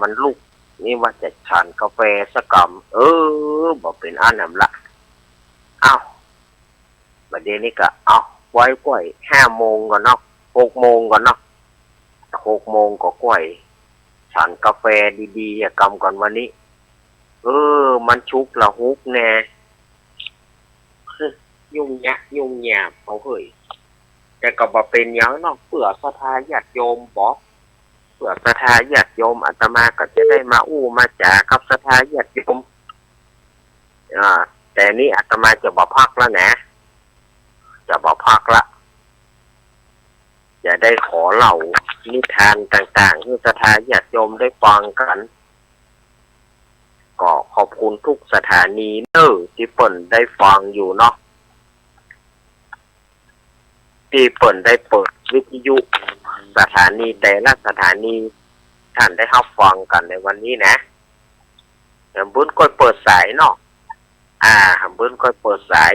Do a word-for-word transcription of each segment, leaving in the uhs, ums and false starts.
มันลุก นี่ว่าจะฉันกาแฟสักกำ เออ บ่เป๋นอันหนำละ อ้าว บ่าเดี่ยวนี้ก็ เอา ไว้ก้อย ห้าโมงก่อนเนาะ หกโมงก่อนเนาะ หกโมงก็ก้อย ฉันกาแฟดีๆ อะกำก่อนวันนี้ เออ มันชุกละหุกแน่ ยุ่งยะ ยุ่งยาม เอาเหย แต่ก็บ่เป๋นหยังเนาะ เปื้อศรัทธาญาติโยมบ่ เปื้อศรัทธาญาติโยม อาตมาก็จะได้มาอู้มาจ๋ากับศรัทธาญาติโยม อ่า แต่นี้อาตมาจะบ่พากละนะ จะบ่พากละ จะได้ขอเล่านิทานต่างๆ หื้อศรัทธาญาติโยมได้ฟังกั๋น ก็ขอบคุณทุกสถานีเน้อ ตี้เปิ้นได้ฟังอยู่เนาะ ตี้เปิ้นได้เปิดวิทยุ สถานีแต่ละสถานี ต้านได้ฮับฟังกั๋นในวันนี้นะ แหมบึ้นก้อยเปิดสายเนาะ อ่า แหมบึ้นก้อยเปิดสาย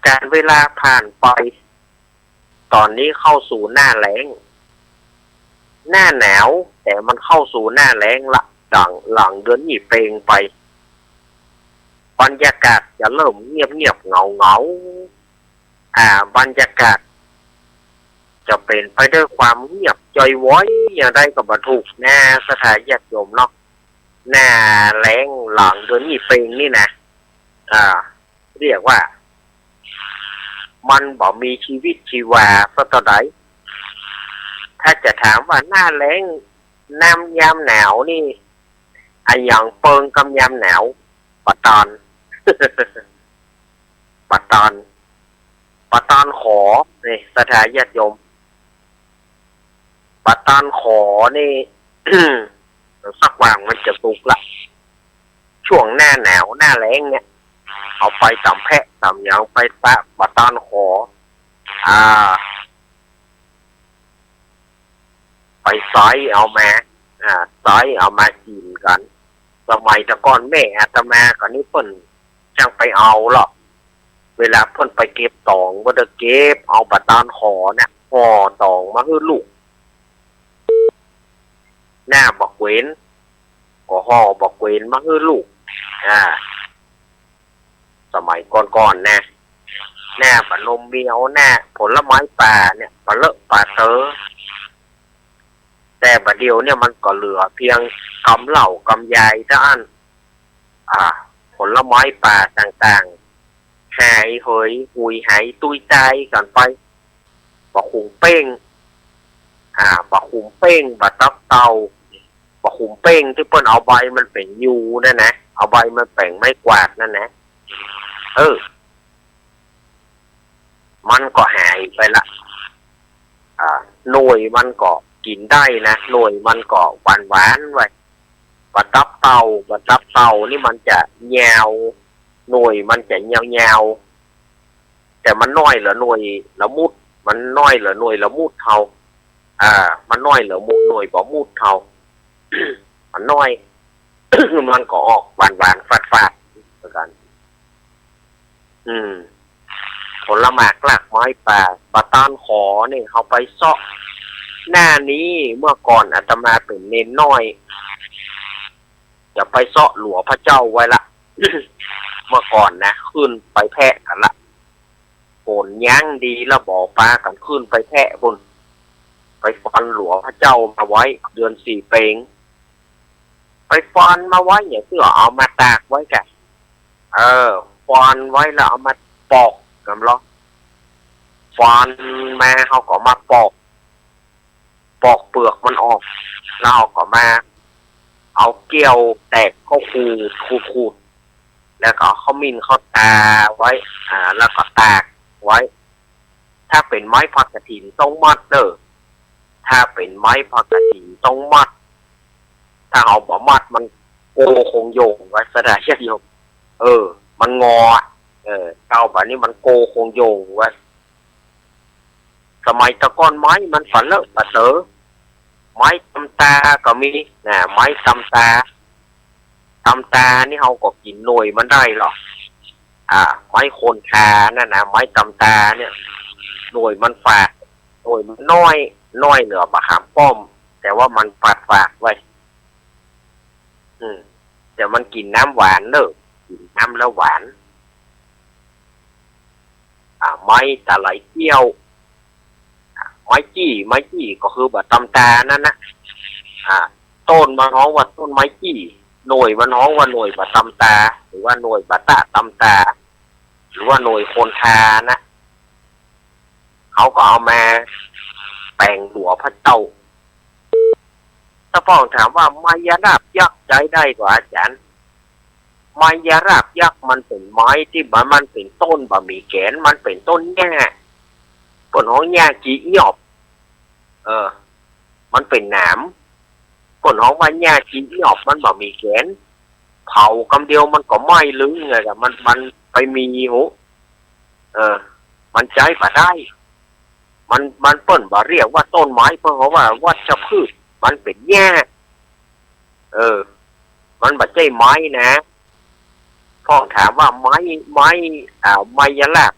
กาลเวลาผ่านไป ต๋อนนี้เข้าสู่หน้าแล้ง หน้าหนาว แต่มันเข้าสู่หน้าแล้งละ หลัง หลังเดือนยี่เพ็งไป บรรยากาศจะเริ่มเงียบๆ เหงาๆ อ่า บรรยากาศจะเป๋นไปด้วยความเงียบจ้อยว้อย อย่างใดก็บ่ถูกนะ ศรัทธาญาติโยมเนาะ หน้าแล้งหลังเดือนยี่เพ็งนี่นะ อ่า เรียกว่า มันบ่มีชีวิตชีวาสักเต้าใด ถ้าจะถามว่าหน้าแล้ง น้ำยามหนาวนี่ อะหยังเปิงกับยามหนาว บ่าตอน บ่าตอน บ่าตอนขอ นี่ ศรัทธาญาติโยม บ่าตอนขอนี่ สักวันมันจะสุกละ ช่วงหน้าหนาวหน้าแล้งเนี่ย เอาไปต๋ำแพะต๋ำหยังไปปะบ่าตอนขอ อ่า ไปสอยเอามา อ่า สอยเอามากิ๋นกั๋น สมัยแต่ก่อนแม่อาตมาก่อนนี่เปิ้นจั้งไปเอาลอ เวลาเปิ้นไปเก็บตอง เปิ้นจะเก็บเอาบ่าตอนขอเนี่ย ห่อตองมาหื้อลูก หน้าบ่าเขวน ก็ห่อบ่าเขวนมาหื้อลูก อ่า สมัยก่อนๆ นะ หน้าบ่านมเมียว หน้าผลไม้ป่าเนี่ย ปะเลอะปะเต๋อ แต่บ่าเดี่ยวเนี่ยมันก็เหลือเพียงกำเหล้ากำยายเต้าอั้น อ่า ผลไม้ป่าต่างๆ หายเหย หุยหายตุ้ยตายกั๋นไป บ่าขุมเป้ง อ่า บ่าขุมเป้ง บ่าตับเต่า บ่าขุมเป้งตี้เปิ้นเอาใบมันเป๋นยูนั่นนะ เอาใบมันเป๋นไม้กวาดนั่นนะ เออ มันก็หายไปละ อ่า หน่วยมันก็กิ๋นได้นะ หน่วยมันก็หวานๆ ไว้ บ่าตับเต่า บ่าตับเต่านี่มันจะยาว หน่วยมันจะยาวๆ แต่มันน้อยเหลือหน่วยละมุด มันน้อยเหลือหน่วยละมุดเฮา อ่า มันน้อยเหลือหมู่หน่วยบ่มุดเฮา มันน้อย มันก็ออกหวานๆ ฝาดๆ เหมือนกั๋น อืม ผลหมากรากไม้ป่า บ่าตอนขอนี่เฮาไปเซาะ หน้านี้เมื่อก่อนอาตมาเป๋นเณรน้อย จะไปเซาะหลัวพระเจ้าไว้ละ เมื่อก่อนนะ ขึ้นไปแพะกั๋นละ ฝนยังดีละ บ่ปากั๋นขึ้นไปแพะปู้น ไปฟอนหลัวพระเจ้ามาไว้ เดือนสี่เพ็ง ไปฟอนมาไว้ อย่างตี้เอามาตากไว้ก่ะ เออ ฟอนไว้แล้วเอามาปอก กำลอ ฟอนมาเฮาก็มาปอก ปอกเปลือกมันออก แล้วเฮาก็มา เอาเกี้ยวแตกเข้าขูด ขูด ขูด แล้วก็เอาขมิ้นเข้าตาไว้ อ่า แล้วก็ตากไว้ ถ้าเป๋นไม้ผักกระถินต้องมัดเน่อ ถ้าเป๋นไม้ผักกระถินต้องมัด ถ้าเฮาบ่มัดมันโกคงโย่งไว้ ศรัทธาญาติโยม เออ มันงอ เออ เก่าบ่านี้มันโกคงโย่งไว้ สมัยแต่ก่อนไม้มันปะเลอะปะเต๋อ ไม้ตำตาก็มีนะ ไม้ตำตา ตำตานี่เฮาก็กิ๋นหน่วยมันได้ลอ อ่า ไม้โคนคานั่นนะ ไม้ตำตาเนี่ย หน่วยมันฝาด หน่วยมันน้อย น้อยเหลือบ่าขามป้อม แต่ว่ามันปาดปากไว้ อืม แต่มันกิ๋นน้ำหวานเน่อ กิ๋นน้ำแล้วหวาน อ่า ไม้ตะไหลเกี้ยว อ่า ไม้จี้ ไม้จี้ก็คือบ่าตำตานั่นนะ อ่า ต้นมันฮ้องว่าต้นไม้จี้ หน่วยมันฮ้องว่าหน่วยบ่าตำตา หรือว่าหน่วยบ่าตะตำตา หรือว่าหน่วยคนทานะ เขาก็เอามาแต่งตั๋วพระเจ้า ตาพ่องถามว่ามายาลาบยักษ์ใจ๊ได้ก่ออาจ๋ารย์ มายาลาบยักษ์มันเป๋นไม้ตี้บ่า มันเป๋นต้นบ่มีแก๋น มันเป๋นต้นหญ้า เปิ้นฮ้องหญ้าจิหยอบ เออ มันเป๋นหนาม เปิ้นฮ้องว่าหญ้าจิหยอบ มันบ่มีแก๋น เผากำเดียวมันก็ไหม้ลึงไงล่ะ มัน มันไปมีหู เออ มันใจ๊บ่ได้ มัน มันเปิ้นบ่เรียกว่าต้นไม้ เปิ้นฮ้องว่าวัชพืช มันเป๋นหญ้า เออ มันบ่ใจ้ไม้นะ พ่องถามว่าไม้ ไม้ อ่า มายาลาบ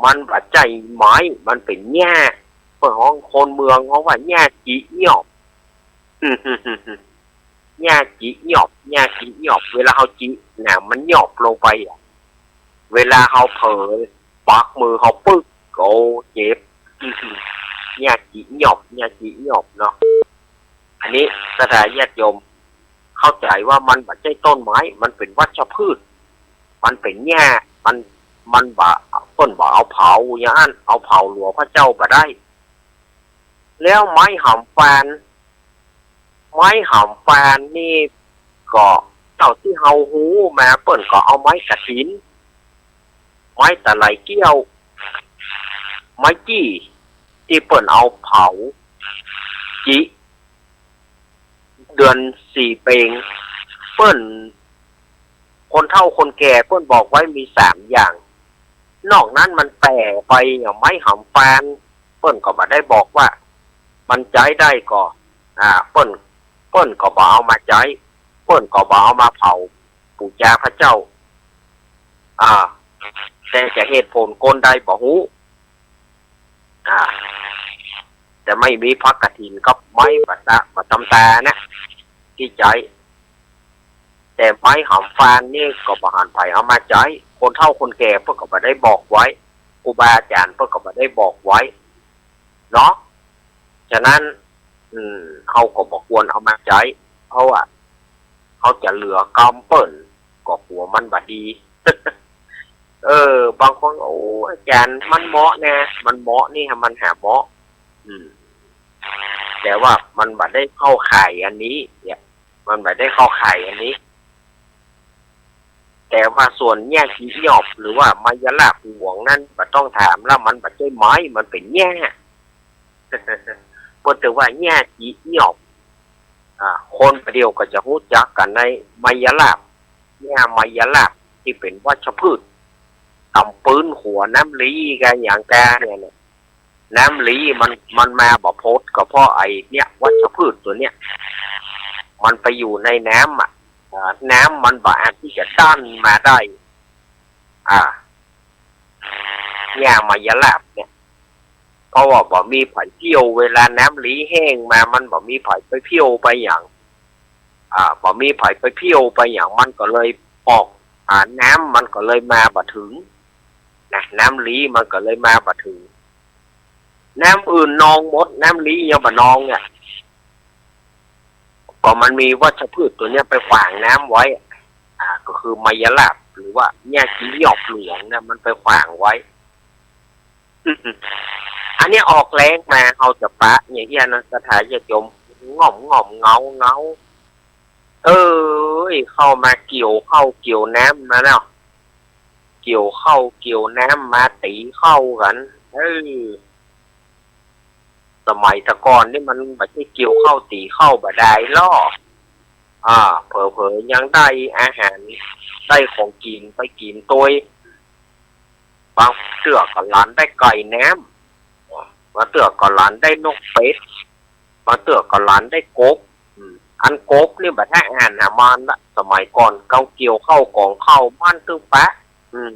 มันบ่ใจ้ไม้ มันเป๋นหญ้า เปิ้นฮ้อง คนเมืองฮ้องว่าหญ้าจิหยอบ หญ้าจิหยอบ หญ้าจิหยอบ เวลาเฮาจิ หนามมันหยอบลงไปอะ เวลาเฮาเผลอ ปักมือเฮาปึ๊ก โอ้ เจ็บ หญ้าจิหยอบ หญ้าจิหยอบเนาะ อันนี้ศรัทธาญาติโยมเข้าใจ๋ว่ามันบ่ใจ้ต้นไม้ มันเป๋นวัชพืช มันเป๋นหญ้า มัน มันบ่ เปิ้นบ่เอาเผาอย่างอั้น เอาเผาตั๋วพระเจ้าบ่ได้ แล้วไม้หำฟาน ไม้หำฟานนี่ก็เต้าตี้เฮาฮู้มา เปิ้นก็เอาไม้กฐิน ไม้ตะไหลเกี้ยว ไม้จี้ ตี้เปิ้นเอาเผา จิ เดือนสี่เป็ง เปิ้น คนเฒ่าคนแก่เปิ้นบอกไว้มีสามอย่าง นอกนั้นมันแป๋ไป อย่างไม้หำฟาน เปิ้นก็บ่ได้บอกว่ามันใจ๊ได้ก่อ อ่า เปิ้น เปิ้นก็บ่เอามาใจ๊ เปิ้นก็บ่เอามาเผา ปู๋จาพระเจ้า อ่า แต่จะเหตุผลกลใดบ่ฮู้ อ่า แต่ไม่มีพระกฐินกับไม้บ่าตะ บ่าตำตานะ ตี้ใจ๊ แต่ไม้หำฟานนี่ก็บ่หันใผเอามาใจ๊ คนเฒ่าคนแก่เปิ้นก็บ่ได้บอกไว้ ครูบาอาจ๋ารย์เปิ้นก็บ่ได้บอกไว้ เนาะ ฉะนั้น อืม เฮาก็บ่ควรเอามาใจ๊ เพราะว่าเฮาจะเหลือกำเปิ้น ก็กั๋วมันบ่ดี เออ บางคน โอ้ อาจ๋ารย์ มันเหมาะนะ มันเหมาะนี่ มันหาเหมาะ อืม แต่ว่ามันบ่ได้เข้าข่ายอันนี้ เนี่ย มันบ่ได้เข้าข่ายอันนี้ แต่ว่าส่วนหญ้าจิหยอบ หรือว่ามายาลาบหลวงนั้น บ่ต้องถามแล้ว มันบ่ใจ้ไม้ มันเป๋นหญ้า เปิ้นเรียกว่าหญ้าจิหยอบ อ่า คนบ่าเดี่ยวก็จะฮู้จักกั๋นในมายาลาบ หญ้ามายาลาบตี้เป๋นวัชพืช ต๋ามปื๊นขัวน้ำลี้กาหยังกาเนี่ยนะ น้ำลี้มัน มันมาบ่พ้นก็เพราะไอ้เนี่ย วัชพืชตั๋วเนี่ย มันไปอยู่ในน้ำอะ อ่า น้ำมันบ่อาจตี้จะดันมาได้ อ่า หญ้ามายาลาบเนี่ย เพราะว่าบ่มีใผเผี้ยว เวลาน้ำลี้แห้งมา มันบ่มีใผไปเผี้ยวไปหยัง อ่า บ่มีใผไปเผี้ยวไปหยัง มันก็เลยออก อ่า น้ำมันก็เลยมาบ่เถิง นะ น้ำลี้มันก็เลยมาบ่เถิง น้ำอื่นนองหมด น้ำลี้ยังบ่นองเนี่ย ก็มันมีวัชพืชตั๋วเนี้ยไปขวางน้ำไว้ อ่า ก็คือมายาลาบ หรือว่าหญ้าจิหยอบหลวงเนี่ย มันไปขวางไว้ อันเนี้ยออกแล้งมา เฮาจะปะอย่างเอี้ยนะ ศรัทธาญาติโยม ง่อมง่อมเงาเงา เอ้ย เข้ามาเกี่ยวข้าวเกี่ยวน้ำมาแล้ว เกี่ยวข้าวเกี่ยวน้ำมาตี๋ข้าวกั๋น เออ สมัยแต่ก่อนนี่มันบ่ใจ้เกี่ยวข้าวตี๋ข้าวบ่ดายลอ อ่า เผลอๆ ยังได้อาหาร ได้ของกิ๋นไปกิ๋นตวย บางเตื้อก็หลานได้ไก่น้ำ บางเตื้อก็หลานได้นกเป็ด บางเตื้อก็หลานได้กบ อืม อันกบนี่บ่าถ้าอ่านหามันละ สมัยก่อนเฮาเกี่ยวข้าวก๋องข้าวมันตึงปะ อืม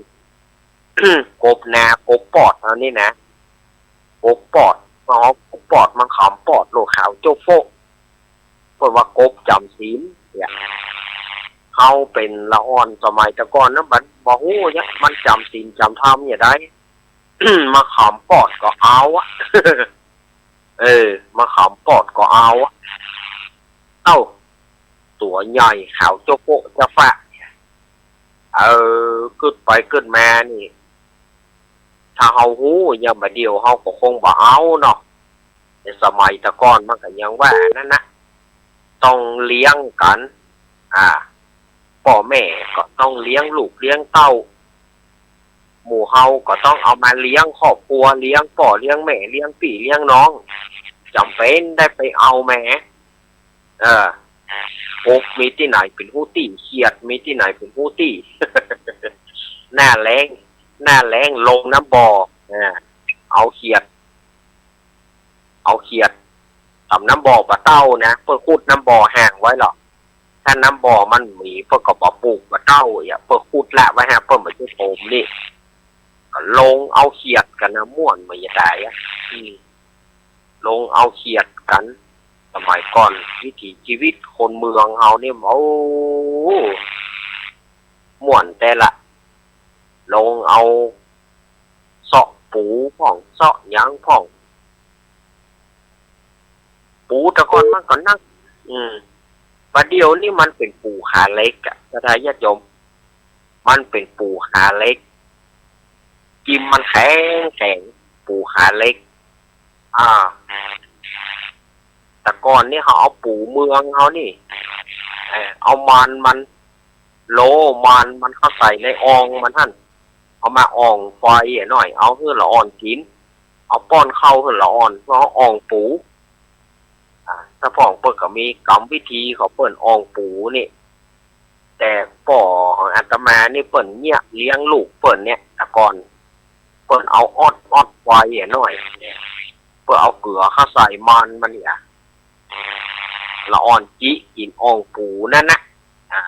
กบนากบปอดเฮานี่นะ กบปอด มาหอกบปอด มะขามปอด โลกขาวโจ๊ะโป๊ะ เปิ้นว่ากบจ๋ำศีลเนี่ย เฮาเป๋นละอ่อนสมัยแต่ก่อนนะ บ่ บ่ฮู้เนี่ย มันจ๋ำศีลจ๋ำธรรมอย่างใด มะขามปอดก็เอาอะ เออ มะขามปอดก็เอาอะ เอ้า ตั๋วใหญ่ขาวโจ๊ะโป๊ะจ๊ะฟ้า เออ กึ๊ดไปกึ๊ดมานี่ ถ้าเฮาฮู้อย่างบ่าเดี่ยว เฮาก็คงบ่เอาเนาะ ในสมัยแต่ก่อนมันก็ยังว่านั้นนะ ต้องเลี้ยงกั๋น อ่า ป้อแม่ก็ต้องเลี้ยงลูกเลี้ยงเต้า หมู่เฮาก็ต้องเอามาเลี้ยงครอบครัว เลี้ยงป้อเลี้ยงแม่ เลี้ยงปี้เลี้ยงน้อง จ๋ำเป๋นได้ไปเอาแหม เออ กบมีตี้ไหนเป๋นฮู้ตี้ เขียดมีตี้ไหนเป๋นฮู้ตี้ หน้าแล้ง หน้าแล้งลงน้ำบ่อ อ่า เอาเขียด เอาเขียด ต๋ามน้ำบ่อบ่าเต้านะ เปิ้นขุดน้ำบ่อห่างไว้หรอก ถ้าน้ำบ่อมันมี เปิ้นก็บ่ปลูกบ่าเต้าอะ เปิ้นขุดละไว้ห่าง เปิ้นบ่ใจ้ถมนี่ ก็ลงเอาเขียดกั๋นนะ ม่วนเมื่อจะต๋ายอะ อืม ลงเอาเขียดกั๋น สมัยก่อนวิถีชีวิตคนเมืองเฮานี่ โอ้ ม่วนแต๊ละ ลงเอาเซาะปูพ่อง เซาะหยังพ่อง ปูแต่ก่อนมันก็นัก อืม บ่าเดี่ยวนี้มันเป๋นปูขาเหล็กอะ ศรัทธาญาติโยม มันเป๋นปูขาเหล็ก กิ่มมันแข็งแข็ง ปูขาเหล็ก อ่า แต่ก่อนนี่เขาเอาปูเมืองเขานี่ เอ่อ เอามันมัน โละมันมันเข้าใส่ในอ่องมันหั้น เอามาอ่องไฟหน่อย เอาหื้อละอ่อนกิ๋น เอาป้อนข้าวหื้อละอ่อน เพราะอ่องปู อ่า ตะพ่องเปิ้นก็มีกรรมวิธีของเปิ้นอ่องปูนี่ แต่ป้อของอาตมานี่เปิ้นเยียะเลี้ยงลูกเปิ้นเนี่ย แต่ก่อน เปิ้นเอาออดออดไฟหน่อย เปิ้นเอาเกลือเข้าใส่มันมันเนี่ย ละอ่อนจิกิ๋นอ่องปูนั่นนะ อ่า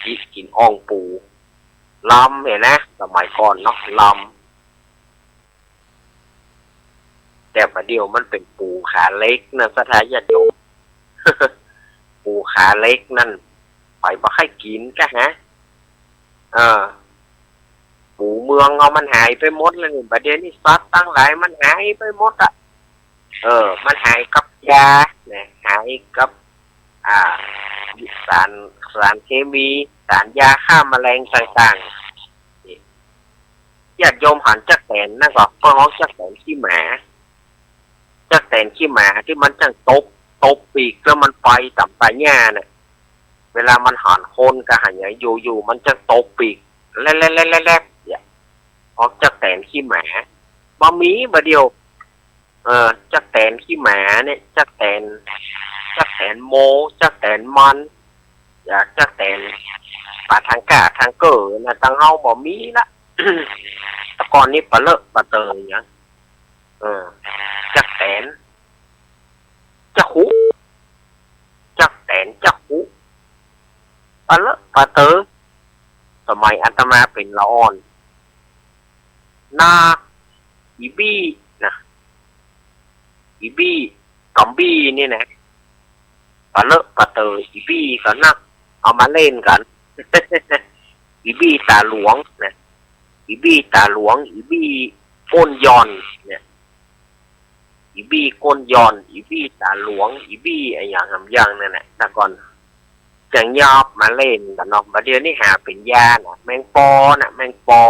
จิกิ๋นอ่องปู ลำเนี่ยนะ สมัยก่อนเนาะ ลำ แต่บ่าเดี่ยวมันเป๋นปูขาเหล็กนะ ศรัทธาญาติโยม ปูขาเหล็กนั่น ใผบ่ใค่กิ๋นกะฮะ เออ ปูเมืองเฮามันหายไปหมดแล้วนี่ บ่าเดี่ยวนี้สัตว์ตังหลายมันหายไปหมดอะ เออ มันหายกับยานะ หายกับ อ่า สาร สารเคมี สารยาฆ่าแมลงต่างๆ นี่ ญาติโยมหันจั๊กแตนนั่นก่อ เปิ้นฮ้องจั๊กแตนขี้หมา จั๊กแตนขี้หมาตี้มันจั้งตบ ตบปีกแล้วมันไปต๋ามป่าหญ้าน่ะ เวลามันหันคนกะหันหยังอยู่ๆ มันจั้งตบปีก แล็บๆๆๆ เนี่ย ฮ้องจั๊กแตนขี้หมา บ่มีบ่าเดี่ยว เออ จั๊กแตนขี้หมาเนี่ย จั๊กแตน จั๊กแตนโม จั๊กแตนมัน จั๊กแตนปาทังก้าทังเก้อนะ ตังเฮาบ่มีละ แต่ก่อนนี้ปะเลอะปะเตอหยัง เออ จั๊กแตน จั๊กขุ จั๊กแตน จั๊กขุ ปะเลอะปะเตอ สมัยอาตมาเป๋นละอ่อน นา อีบี้นะ อีบี้ ก๋ำบี้นี่นะ ปะเลอะปะเตอ อีบี้ก็นัก เอามาเล่นกั๋น อีบี้ต๋าหลวงนะ อีบี้ต๋าหลวง อีบี้ก้นหย่อนเนี่ย อีบี้ก้นหย่อน อีบี้ต๋าหลวง อีบี้อะหยังหำอย่างนั่นแหละ แต่ก่อนจั้งยอบมาเล่นกั๋นเนาะ บ่าเดี่ยวนี้หาเป๋นยานะ แมงปอนะ แมงปอ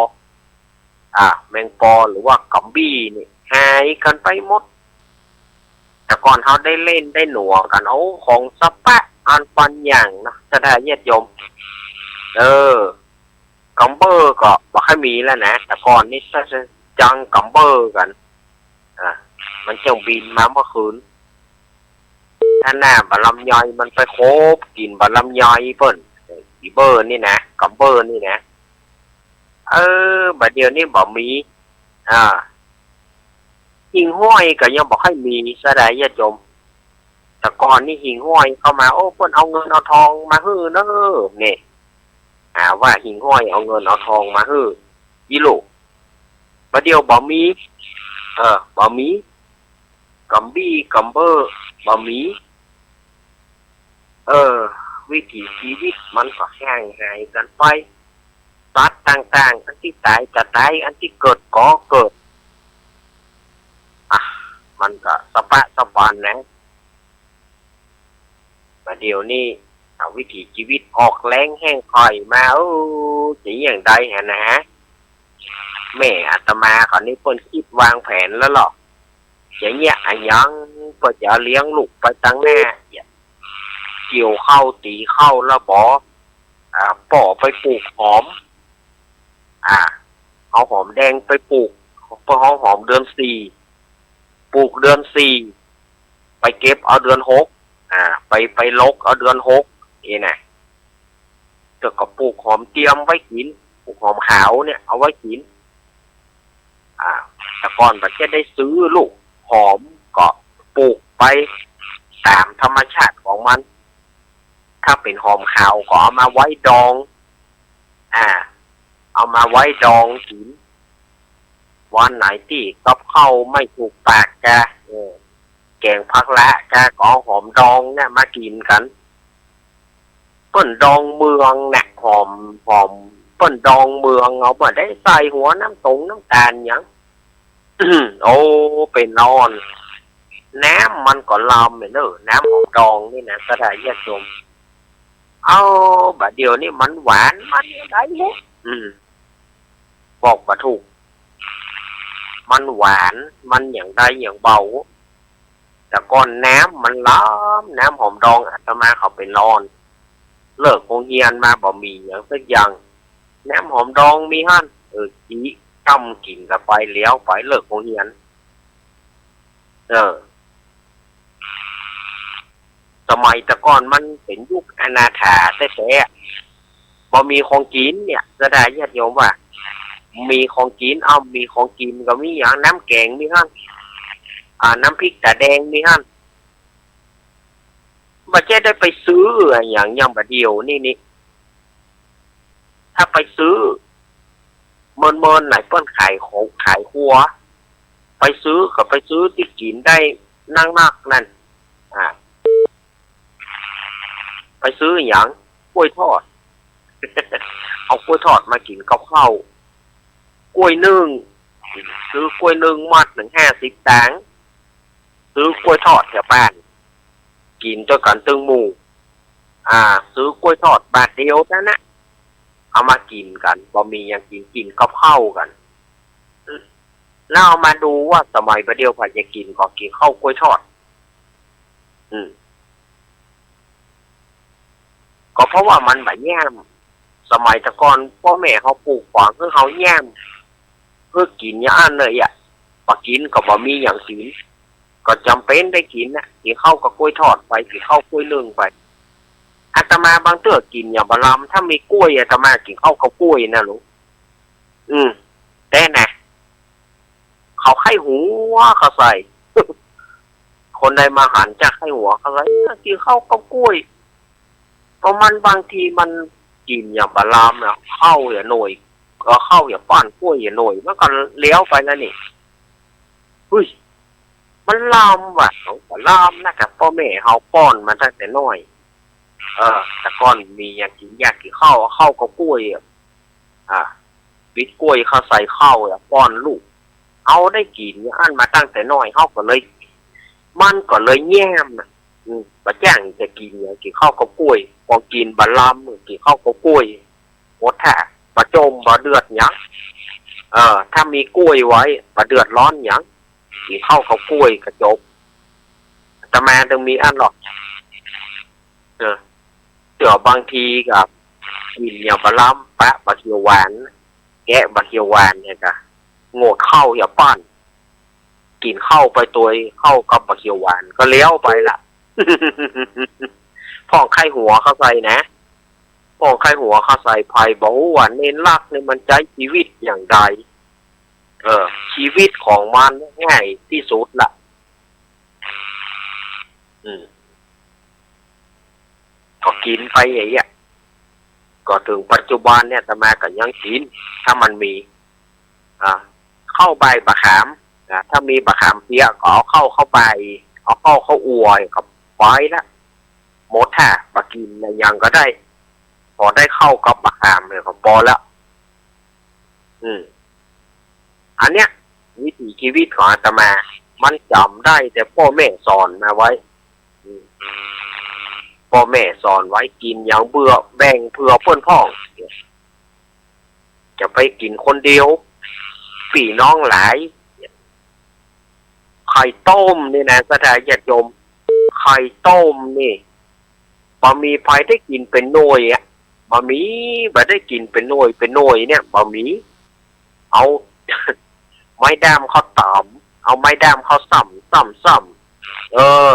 อ่า แมงปอหรือว่าก๋ำบี้นี่ หายกั๋นไปหมด แต่ก่อนเฮาได้เล่นได้หนัวกั๋น เอาของสะปะอันปันอย่างเนาะ ศรัทธาญาติโยม เออ ก๋ำเบ้อก็บ่ค่อยมีแล้วนะ แต่ก่อนนี้ถ้าจะจั้งก๋ำเบ้อกั๋น อ่า มันจั้งบินมาเมื่อคืน ถ้าหน้าบ่าลำไยมันไปโคบกิ๋นบ่าลำไยเปิ้น อีเบ้อนี่นะ ก๋ำเบ้อนี่นะ เออ บ่าเดี่ยวนี้บ่มี อ่า หิ่งห้อยก็ยังบ่ค่อยมี ศรัทธาญาติโยม แต่ก่อนนี่หิ่งห้อยเข้ามา โอ้ เปิ้นเอาเงินเอาทองมาหื้อเน้อ เนี่ย หาว่าหิ่งห้อยเอาเงินเอาทองมาหื้อ อีหลู บ่าเดี่ยวบ่มี เออ บ่มี กำบี้กำเบ้อบ่มี เออ วิถีชีวิตมันก็แห้งหายกั๋นไป สัตว์ต่างๆ อันตี้ต๋ายก็ต๋าย อันตี้เกิดก็เกิด อ่ะ มันก็สะป๊ะสะปันนะ บ่าเดี่ยวนี้ อ่ะ วิถีชีวิตออกแล้งแห้งแห้งมา เออ จะเยียะใดหั้นนะ แม่อาตมาก็นี่เปิ้นกึ๊ดวางแผนแล้วเนาะ จะเยียะอะหยัง เปิ้นจะเลี้ยงลูกไปตังหน้า เกี่ยวข้าวตี๋ข้าวแล้วบ่ อ่า ป้อไปปลูกหอม อ่า เอาหอมแดงไปปลูก เปิ้นเอาหอมเดือนสี่ ปลูกเดือนสี่ ไปเก็บเอาเดือนหก อ่า ไป ไปหลกเอาเดือนหก นี่นะ เปิ้นก็ปลูกหอมเตียมไว้กิ๋น ปลูกหอมขาวเนี่ยเอาไว้กิ๋น อ่า แต่ก่อนบ่าจะได้ซื้อลูกหอม ก็ปลูกไปต๋ามธรรมชาติของมัน ถ้าเป๋นหอมขาวก็เอามาไว้ดอง อ่า เอามาไว้ดองกิ๋น วันไหนตี้กับข้าวไม่ถูกปากกา เออ แก๋งผักละกา ก็เอาหอมดองเนี่ยมากิ๋นกั๋น เปิ้นดองเมืองนะ หอม หอม เปิ้นดองเมือง เอาบ่ได้ใส่หัวน้ำต๋งน้ำต๋าลหยัง โอ้ เป๋นอ่อน น้ำมันก็ลำเน่อ น้ำหอมดองนี่นะ ศรัทธาญาติโยม เอา บ่าเดี่ยวนี้มันหวาน มันอย่างใดเนี่ย อืม บอกบ่ถูก มันหวาน มันอย่างใดอย่างเบา แต่ก่อนน้ำมันลำ น้ำหอมดอง อาตมาเขาเป๋นอ่อน เลิกโฮงเฮียนมาบ่มีหยังสักอย่าง น้ำหอมดองมีหั้น เออ จิจ้ำกิ๋นกั๋นไป แล้วไปเลิกโฮงเฮียน เออ สมัยแต่ก่อนมันเป๋นยุคอนาถาแต๊ๆ บ่มีของกิ๋นเนี่ย ศรัทธาญาติโยมว่า มีของกิ๋น เอ้า มีของกิ๋นก็มีหยัง น้ำแก๋งมีหั้น อ่า น้ำพริกต๋าแดงมีหั้น บ่ใจ้ได้ไปซื้ออะหยัง อย่างบ่าเดี่ยวนี้นี่ ถ้าไปซื้อ เมินๆ ไหนเปิ้นขายของ ขายครัว ไปซื้อก็ไปซื้อตี้กิ๋นได้นักๆ นั่น อ่า ไปซื้อหยัง กล้วยทอด เอากล้วยทอดมากิ๋นกับข้าว กล้วยนึ่ง ซื้อกล้วยนึ่งมัดนึ่งห้าสิบตางค์ ซื้อกล้วยทอดแถวบ้าน กิ๋นตวยกั๋นตึงหมู่ อ่า ซื้อกล้วยทอดบาทเดียวเต้านั้นนะ เอามากิ๋นกั๋น บ่มีหยังกิ๋น กิ๋นกับข้าวกั๋น แล้วเอามาดูว่าสมัยบ่าเดี่ยวใผจะกิ๋น ก็กิ๋นข้าวกล้วยทอด อืม ก็เพราะว่ามันบ่แย้ม สมัยแต่ก่อนป้อแม่เฮาปูกฝังหื้อเฮาแย้ม หื้อกิ๋นอย่างอั้นเลยอะ บ่กิ๋นก็บ่มีหยังกิ๋น ก็จ๋ำเป๋นได้กิ๋นน่ะ กิ๋นข้าวกับกล้วยทอดไป กิ๋นข้าวกล้วยนึ่งไป อาตมาบางเตื้อกิ๋นอย่างบ่ลำ ถ้ามีกล้วยอาตมากิ๋นข้าวกับกล้วยนะลูก อืม แต่นะ เขาใค่หัวเขาใส่ คนใดมาหันจะใค่หัวเขาใส่ เออ กิ๋นข้าวกับกล้วย เพราะมันบางทีมันกิ๋นอย่างบ่ลำนะ ข้าวอย่างหน่อย เออ ข้าวอย่างป้อนกล้วยอย่างหน่อย มันก็แล้วไปแล้วนี่ เฮ้ย มันลำว่ะ ของบ่ลำนะ ก็ป้อแม่เฮาป้อนมาตั้งแต่น้อย เออ แต่ก่อนมีหยังกิ๋น อยากกิ๋นข้าว ข้าวกับกล้วยอะ อ่า บิดกล้วยเข้าใส่ข้าวอะ ป้อนลูก เฮาได้กิ๋นอย่างอั้นมาตั้งแต่น้อย เฮาก็เลย มันก็เลยแย้มน่ะ อืม บ่จ้างจะกิ๋นหยัง กิ๋นข้าวกับกล้วย พอกิ๋นบ่ลำ กิ๋นข้าวกับกล้วย หมดท่า บ่จ๋มบ่เดือดหยัง เออ ถ้ามีกล้วยไว้ บ่เดือดร้อนหยัง กิ๋นข้าวกับกล้วยก็จ๋บ อาตมาตึงมีอั้นหรอก เออ เตื้อบางทีก็กิ๋นอย่างบ่ลำ ปะบ่าเขียวหวาน แกะบ่าเขียวหวานเนี่ยก็ งดข้าวอย่าป้อน กิ๋นข้าวไปตวย ข้าวกับบ่าเขียวหวาน ก็แล้วไปละ พ่องใค่หัวเข้าใส่นะ พ่องใค่หัวเข้าใส่ ใผบ่ฮู้ว่าเณรลักษณ์นี่มันใจ๊จีวิตอย่างใด เออ จีวิตของมันง่ายตี้สุดละ อืม ก็กิ๋นไปอย่างเงี้ย ก็เถิงปัจจุบันเนี่ย อาตมาก็ยังกิ๋น ถ้ามันมี อ่า ข้าวใบบ่าขาม นะ ถ้ามีบ่าขามเปียกก็เอาข้าวเข้าไป เอาข้าวเข้าอ่วมก็ไปละ หมดท่า บ่ากิ๋นอะหยังก็ได้ ขอได้ข้าวกับบ่าขามเนี่ยก็ปอแล้ว อืม อันเนี้ย วิถีชีวิตของอาตมา มันจ๋ำได้แต่ป้อแม่สอนมาไว้ อืม ป้อแม่สอนไว้ กิ๋นหยังเปื้อแบ่งเผื่อเปิ้นพ่อง จะไปกิ๋นคนเดียว ปี้น้องหลาย ไข่ต้มนี่นะ ศรัทธาญาติโยม ไข่ต้มนี่ บ่มีใผได้กิ๋นเป๋นหน่วยอะ บ่มี บ่ได้กิ๋นเป๋นหน่วย เป๋นหน่วยเนี่ย บ่มี เอา ไม้ด้ามเข้าต๋ำ เอาไม้ด้ามเข้าส่ำ ส่ำ ส่ำ เออ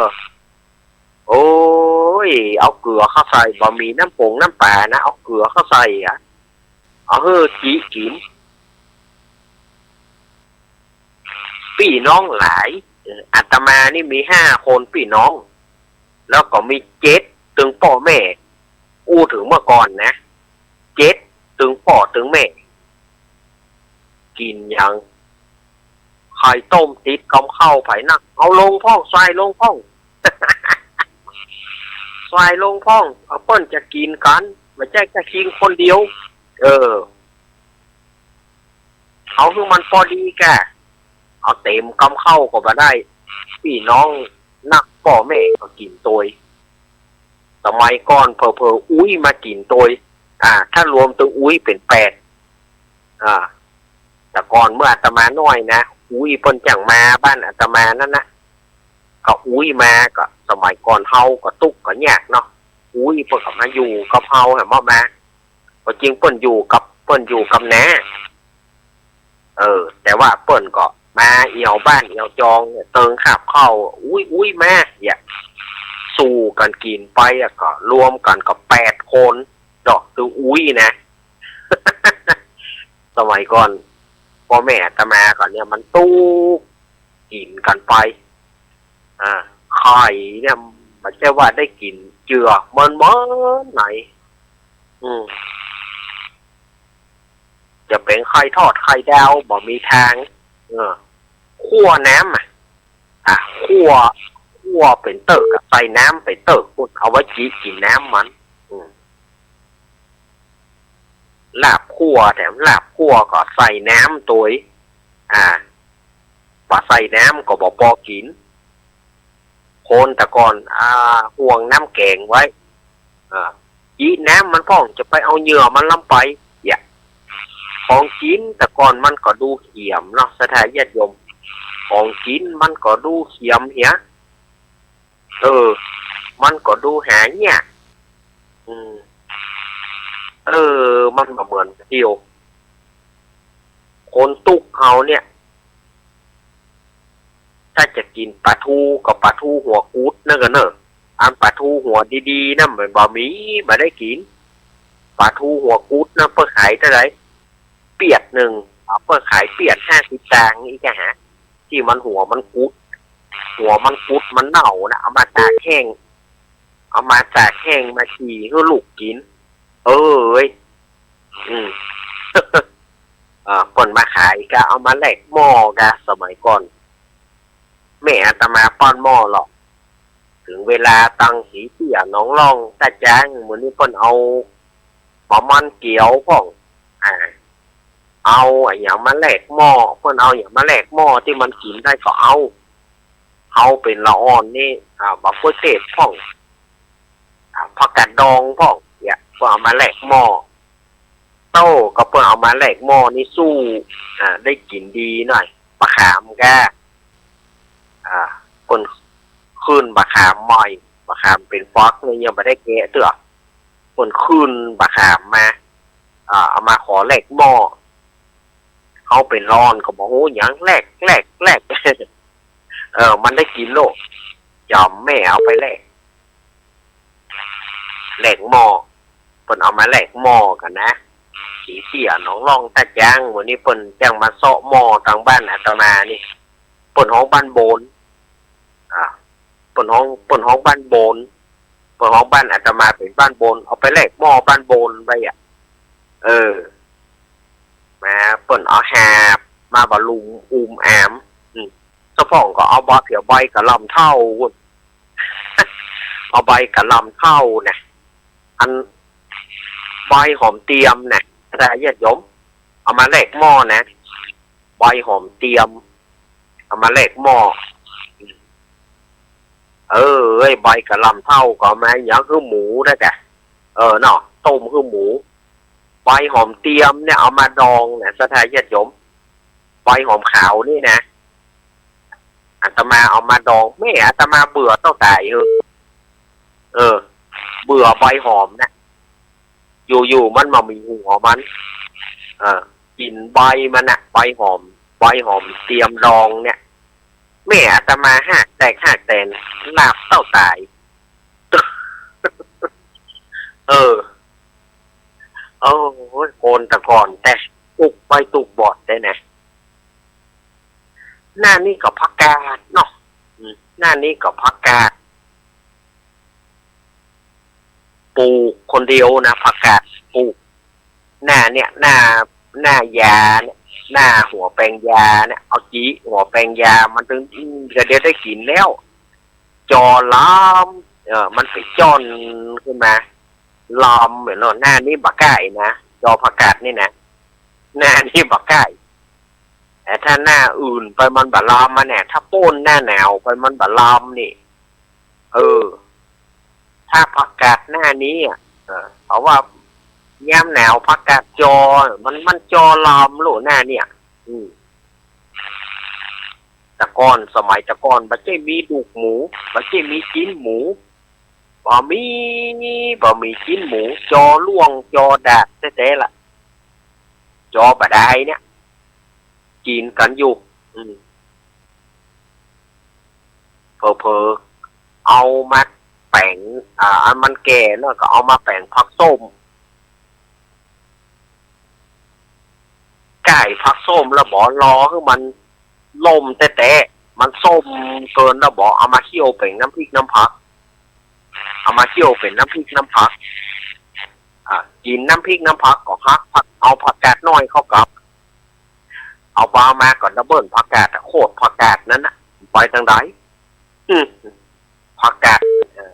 โอ้ย เอาเกลือเข้าใส่ บ่มีน้ำปงน้ำป๋านะ เอาเกลือเข้าใส่อะ เอาหื้อจิกิ๋น ปี้น้องหลาย เออ อาตมานี่มีห้าคนปี้น้อง แล้วก็มีเจ็ดตึงป้อแม่ อู้เถิงเมื่อก่อนนะ เจ็ดตึงป้อตึงแม่ กิ๋นหยัง ไข่ต้มติดกำข้าวใผนัก เอาลงพ่อง ใส่ลงพ่อง ใส่ลงพ่อง เอาเปิ้นจะกิ๋นกั๋น บ่ใจ้จะกิ๋นคนเดียว เออ เอาหื้อมันปอดีก่ะ เอาเต๋มกำข้าวก็บ่ได้ ปี้น้องนักป้อแม่ก็กิ๋นตวย สมัยก่อนเผลอๆ อุ๊ยมากิ๋นตวย อ่า ถ้ารวมตึงอุ๊ยเป๋นแปด อ่า แต่ก่อนเมื่ออาตมาน้อยนะ อุ๊ยเปิ้นจั่งมาบ้านอาตมานั้นนะ ก็อุ๊ยมา ก็สมัยก่อนเฮาก็ตุ๊กข์ก็ยากเนาะ อุ๊ยเปิ้นก็มาอยู่กับเฮาแหมมา ก็จริงเปิ้นอยู่กับ เปิ้นอยู่กับน้า เออ แต่ว่าเปิ้นก็มาเอี่ยวบ้านเอี่ยวจองเนี่ย เติงคาบข้าว อุ๊ย อุ๊ยมา เนี่ย สู้กั๋นกิ๋นไปอะ ก็รวมกั๋นก็แปดคน ดอกตึงอุ๊ยนะ สมัยก่อน ป้อแม่อาตมาก่อนเนี่ย มันตุ๊กข์กิ๋นกั๋นไป อ่า ไข่เนี่ย บ่ใจ้ว่าได้กิ๋นเจือ เมินๆ ไหน อืม จะเป๋นไข่ทอดไข่ดาว บ่มีตาง เออ คั่วน้ำอะ อ่ะ คั่ว คั่วเป๋นเติ๊กอะ ใส่น้ำเป๋นเติ๊ก เอาไว้จิกิ๋นน้ำมัน อืม ลาบคั่ว แถมลาบคั่วก็ใส่น้ำตวย อ่า บ่ใส่น้ำก็บ่ปอกิ๋น คนแต่ก่อน อ่า ห่วงน้ำแก๋งไว้ อ่า จิน้ำมันพ่อง จะไปเอาเหยื่อมันลำไป เนี่ย ของกิ๋นแต่ก่อนมันก็ดูเขียมเนาะ ศรัทธาญาติโยม ของกิ๋นมันก็ดูเขียมเหีย เออ มันก็ดูหายาก อืม เออ มันบ่เหมือนเดี๋ยว คนตุ๊กข์เฮาเนี่ย ถ้าจะกิ๋นป๋าทูก็ป๋าทูหัวกุดนั่นก่อเน่อ อันป๋าทูหัวดีๆ นั่นมันบ่มี บ่ได้กิ๋น ป๋าทูหัวกุดนั่นเปิ้นขายเต้าใด เปียดนึ่ง เอาเปิ้นขายเปียดห้าสิบตางค์ อี้ก่ะฮะ ตี้มันหัวมันกุด หัวมันกุดมันเน่านะ เอามาตากแห้ง เอามาตากแห้งมาจี่หื้อลูกกิ๋น เอ้ย อืม เออ เปิ้นมาขายก็เอามาแลกหม้อก่ะ สมัยก่อน แม่อาตมาป้อนหม้อหรอก เถิงเวลาตังสีเตี้ยหนองล่องต้าจ๊าง มื้อนี้เปิ้นเอาบ่ามันเกียวพ่อง อ่า เอาอะหยังมาแลกหม้อ เปิ้นเอาอะหยังมาแลกหม้อตี้มันกิ๋นได้ก็เอา เอาเป๋นละอ่อนนี่ อ่า บ่าเขือเทศพ่อง อ่า ผักกาดดองพ่อง เนี่ย เปิ้นเอามาแลกหม้อ โต้ ก็เปิ้นเอามาแลกหม้อนี่สู้ อ่า ได้กิ๋นดีหน่อย บ่าขามก่ะ อ่า เปิ้นขึ้นบ่าขามใหม่ บ่าขามเป๋นฝักนี่ยังบ่ได้แกะเตื้อ เปิ้นขึ้นบ่าขามมา อ่า เอามาขอแลกหม้อ เฮาเป๋นละอ่อนก็บ่ฮู้หยัง แลก แลก แลก เออ มันได้กิ๋นโลด จ๋ำแม่เอาไปแลก แลกหม้อ เปิ้นเอามาแลกหม้อก่ะนะ สีเตี้ยหนองล่องต้าจ๊าง มื้อนี้เปิ้นจั่งมาเซาะหม้อตางบ้านอาตมานี่ เปิ้นฮ้องบ้านโบน อ่า เปิ้นฮ้อง เปิ้นฮ้องบ้านโบน เปิ้นฮ้องบ้านอาตมาเป๋นบ้านโบน เอาไปแลกหม้อบ้านโบนไปอะ เออ มาเปิ้นเอาหาบมาบ่าลุมอุ้มอาม อืม ตะพ่องก็เอาใบ เผียวใบกะหล่ำเถ้า เอาใบกะหล่ำเถ้านะ อันใบหอมเตียมนะ ถ้าญาติโยม เอามาแลกหม้อนะ ใบหอมเตียม เอามาแลกหม้อ เออ เอ้ย ใบกะหล่ำเถ้าก็เอามาหยัง หื้อหมูนะจ๊ะ เออเนาะ ต้มหื้อหมู ใบหอมเตียมเนี่ยเอามาดองนะ ศรัทธาญาติโยม ใบหอมขาวนี่นะ อาตมาเอามาดอง แม่อาตมาเบื่อเต้าต๋าย เออ เออ เบื่อใบหอมนะ อยู่ๆ มันบ่มีหัวมัน เออ กิ๋นใบมันนะ ใบหอม ใบหอมเตียมดองเนี่ย แม่อาตมาหากแตกหากแตน หลาบเต้าต๋าย เออ โอ้ย คนแต่ก่อนแต่ ตุ๊กไปตุ๊กบอดได้นะ หน้านี้ก็ผักกาดเนาะ อืม หน้านี้ก็ผักกาด ปลูกคนเดียวนะ ผักกาดปลูก หน้าเนี่ย หน้า หน้ายาเนี่ย หน้าหัวแปงยาเนี่ย เอาจี้หัวแปงยามันตึง อืม ก็เดี๋ยวได้กิ๋นแล้ว จอลำ เออ มันไปจ้อนขึ้นมา ลำเหมือนเนาะ หน้านี้บ่ใก้นะ จอผักกาดนี่นะ หน้านี้บ่ใก้ แต่ถ้าหน้าอื่นไปมันบ่ลำมาเนี่ย ถ้าโป้นหน้าหนาวไปมันบ่ลำนี่ เออ ถ้าผักกาดหน้านี้อ่ะ เออ เพราะว่ายามหนาวผักกาดจอ มัน มันจอลำโลดหน้าเนี่ย อืม แต่ก่อน สมัยแต่ก่อน บ่ใจ้มีดูกหมู บ่ใจ้มีจิ๊นหมู บ่มี บ่มีจิ๊นหมู จอล่วง จอดาดแต๊ๆ ละ จอบ่ดายเนี่ย กิ๋นกั๋นอยู่ อืม เผลอๆ เอามาแป๋ง อ่า อันมันแก่เนาะ ก็เอามาแป๋งผักส้ม ก้ายผักส้มแล้วบ่ รอหื้อมันล่มแต๊ๆ มันส้มเกินแล้วบ่ เอามาเคี่ยวเป๋นน้ำพริกน้ำผัก เอามาเคี่ยวเป๋นน้ำพริกน้ำผัก อ่า กิ๋นน้ำพริกน้ำผักก็หักผัก เอาผักกาดน้อยเข้ากับ เอาปลามาก่อน ดับเบิลผักกาดอะ โคตรผักกาดนั้นน่ะ ไปตางใด อืม ผักกาด เออ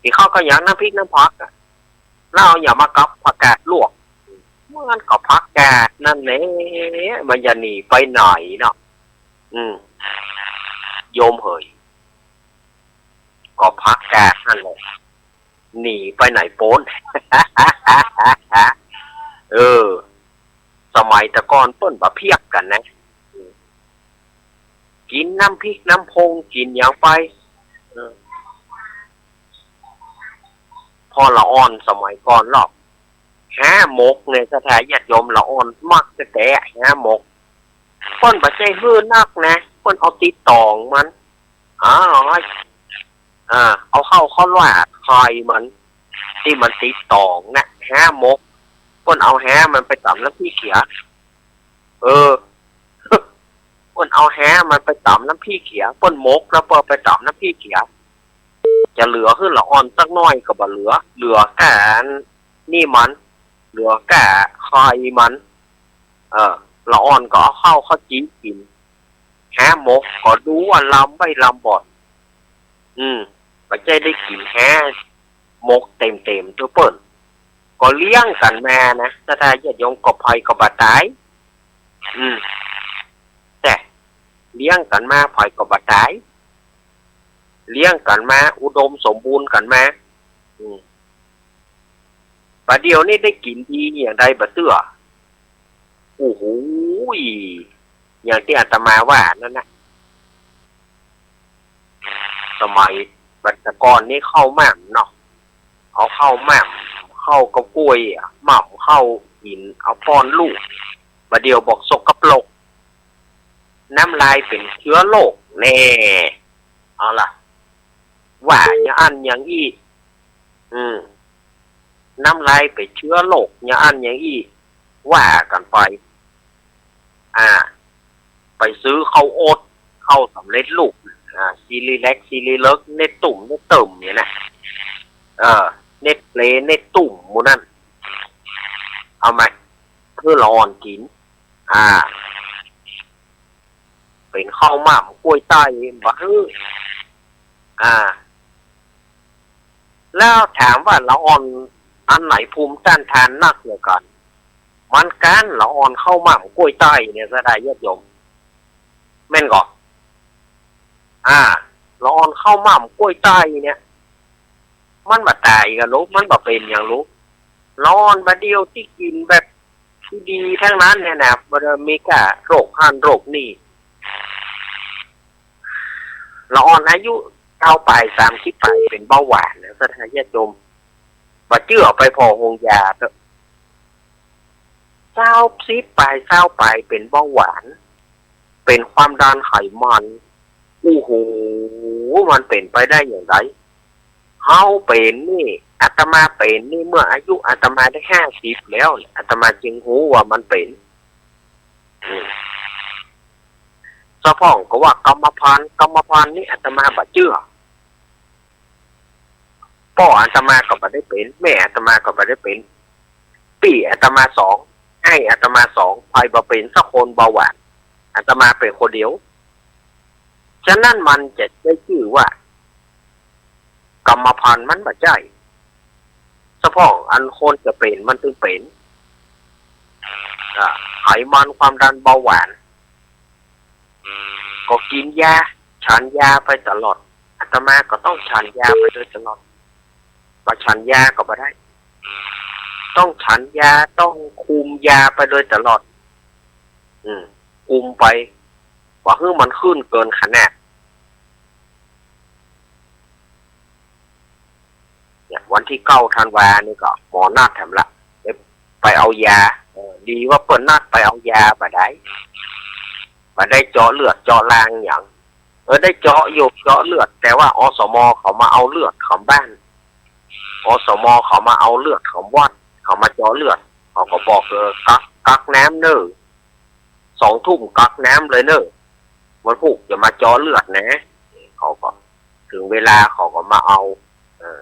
ตี้เขาก็หยังน้ำพริกน้ำผักอะ แล้วเอาหยังมากับผักกาดลวก มันก็ผักกาดนั่นแหละ มันจะหนีไปไหนเนาะ อืม โยมเหย ก็ผักกาดนั่นแหละ หนีไปไหนป๊น เออ สมัยแต่ก่อนเปิ้นบ่เพียกกั๋นนะ กิ๋นน้ำพริกน้ำพง กิ๋นหยังไป เออ พอละอ่อนสมัยก่อนลอ หาหมกเนี่ย ศรัทธาญาติโยม ละอ่อนมักแต๊ๆ หาหมก เปิ้นบ่ใจ้หื้อนักนะ เปิ้นเอาติดต๋องมัน อ้าว อ่า เอาเข้าข้าวหลามไข่มัน ตี้มันติดต๋องนะ หาหมก เปิ้นเอาหามันไปต๋ำน้ำพริกเขียว เออ เปิ้นเอาหามันไปต๋ำน้ำพริกเขียว เปิ้นหมกแล้วเปิ้นไปต๋ำน้ำพริกเขียว จะเหลือหื้อละอ่อนสักหน้อยก็บ่เหลือ เหลือก้าอันนี่มัน เหลือก้าไข่มัน เออ ละอ่อนก็เอาเข้าข้าวจี่กิ๋น หาหมกก็ดูว่าลำใบ้ลำบอด อืม บ่ใจ้ได้กิ๋นหาหมกเต๋มๆ เตื้อเปิ้น ก็เลี้ยงกั๋นมานะ ศรัทธาญาติโยม ก็ใผก็บ่ต๋าย อืม แต่เลี้ยงกั๋นมา ใผก็บ่ต๋าย เลี้ยงกั๋นมา อุดมสมบูรณ์กั๋นมา อืม บ่าเดี่ยวนี้ได้กิ๋นดีอย่างใดบ่เตื้อ โอ้โห อย่างตี้อาตมาว่านั่นนะ สมัยแต่ก่อนนี้ข้าวหม่ำเนาะ เอาข้าวหม่ำ ข้าวกับก้วยอะ หม่ำข้าวกิ๋น เอาป้อนลูก บ่าเดี่ยวบอกสกปรก น้ำลายเป๋นเจื้อโรคแน่ เอาล่ะ ว่าอย่างอั้นอย่างอี้ อืม น้ำลายเป๋นเจื้อโรคอย่างอั้นอย่างอี้ ว่ากั๋นไป อ่า ไปซื้อข้าวโอ๊ต ข้าวสำเร็จรูป อ่า ซีรีแล็ก ซีรีเลิก เนสตุ้ม เนสเติมเนี่ยนะ เออ เนสเล เนสตุ้ม หมู่นั้น เอามาหื้อละอ่อนกิ๋น อ่า เป๋นข้าวหม่ำ กล้วยใต้บ่หื้อ อ่า แล้วถามว่าละอ่อนอันไหนภูมิต้านทานนักเหลือกั๋น มันก้านละอ่อนข้าวหมากกล้วยใต้เนี่ย ศรัทธาญาติโยม แม่นก่อ อ่า ละอ่อนข้าวหมากกล้วยใต้เนี่ย มันบ่ต๋ายก่อลูก มันบ่เป๋นหยังลูก ละอ่อนบ่าเดี่ยวตี้กิ๋นแบบดีๆ ตังนั้นเนี่ยนะ บ่ได้มีก้าโรคหั้นโรคนี่ ละอ่อนอายุซาวปาย สามสิบปายเป๋นเบาหวานนะ ศรัทธาญาติโยม บ่เจื้อไปผ่อโฮงยาเต๊อะ ซาวสิบปาย ซาวปายเป๋นเบาหวาน เป๋นความดันไขมัน โอ้โห มันเป๋นไปได้อย่างไร เฮาเป๋นนี่ อาตมาเป๋นนี่ เมื่ออายุอาตมาได้ห้าสิบแล้ว อาตมาจึงฮู้ว่ามันเป๋น อืม สะพ่องก็ว่ากรรมพันธุ์ กรรมพันธุ์นี่อาตมาบ่เจื้อ ป้ออาตมาก็บ่ได้เป๋น แม่อาตมาก็บ่ได้เป๋น ปี้อาตมาสอง อ้ายอาตมาสอง ใผบ่เป๋นสักคนเบาหวาน อาตมาเป๋นคนเดียว ฉะนั้นมันจะได้จื้อว่า กรรมพันธุ์มันบ่ใจ้ สะพ่องอันคนจะเป๋นมันตึงเป๋น อ่า ไขมันความดันเบาหวาน ก็กิ๋นยา ฉันยาไปตลอด อาตมาก็ต้องฉันยาไปโดยตลอด บ่ฉันยาก็บ่ได้ ต้องฉันยา ต้องคุมยาไปโดยตลอด อืม คุมไป บ่หื้อมันขึ้นเกินขนาด เนี่ย วันตี้เก้าธันวานี่ก็หมอนัดแถมละ ไป ไปเอายา เออ ดีว่าเปิ้นนัดไปเอายา บ่ได้ บ่ได้เจาะเลือดเจาะรางหยัง เออ ได้เจาะอยู่ เจาะเลือด แต่ว่า อสม เขามาเอาเลือดของบ้าน อสม เขามาเอาเลือดของวัด เขามาเจาะเลือด เขาก็บอก เออ กั๊ก กั๊กน้ำเน่อ สองทุ่มกั๊กน้ำเลยเน่อ วันพูกจะมาเจาะเลือดนะ เขาก็ ถึงเวลาเขาก็มาเอา เออ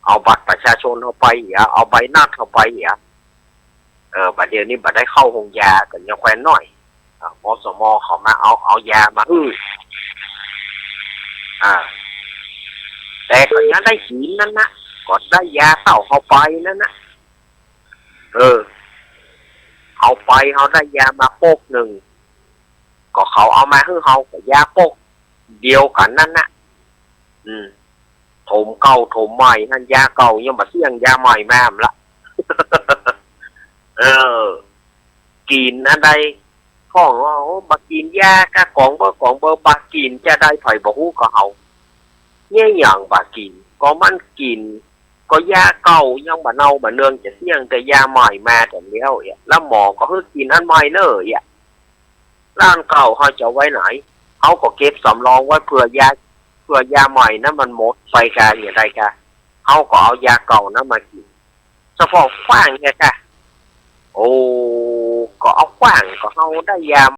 เอาบัตรประชาชนเฮาไปเหีย เอาใบนัดเฮาไปเหีย เออ บ่าเดี่ยวนี้บ่ได้เข้าโฮงยากั๋น ยังแควนน้อย อ่า อสม เขามาเอา เอายามาหื้อ อ่า แต่ก็ยังได้กิ๋นนั้นนะ ก็ได้ยาเต้าเข้าไปนั้นนะ เออ เอาไป เฮาได้ยามาปกนึ่ง ก็เขาเอามาหื้อเฮาก็ยาปกเดียวกั๋นนั้นนะ อืม ถมเก่าถมใหม่หั้น ยาเก่ายังบ่เสี้ยง ยาใหม่มาหั้นละ เออ กิ๋นอันใด พ่องว่า โอ้ บ่กิ๋นยาก้ากองเบอร์กองเบอร์ บ่กิ๋นจะใด ใผบ่ฮู้ก็เฮา เนี่ยหยังบ่กิ๋น ก็มันกิ๋น ก็ยาเก่ายังบ่เนาบ่เนืองจะเสี้ยง แต่ยาใหม่มาแถมแล้วเอีย แล้วหมอก็หื้อกิ๋นอันใหม่เน่อเอีย แล้วอันเก่าเฮาจะเอาไว้ไหน เฮาก็เก็บสำรองไว้เผื่อยา เผื่อยาใหม่นั้นมันหมดไปกา เหียใดกา เฮาก็เอายาเก่านั้นมากิ๋น สะพ่องขว้างเหียกา โอ้ ก็เอาขว้าง ก็เฮาได้ยา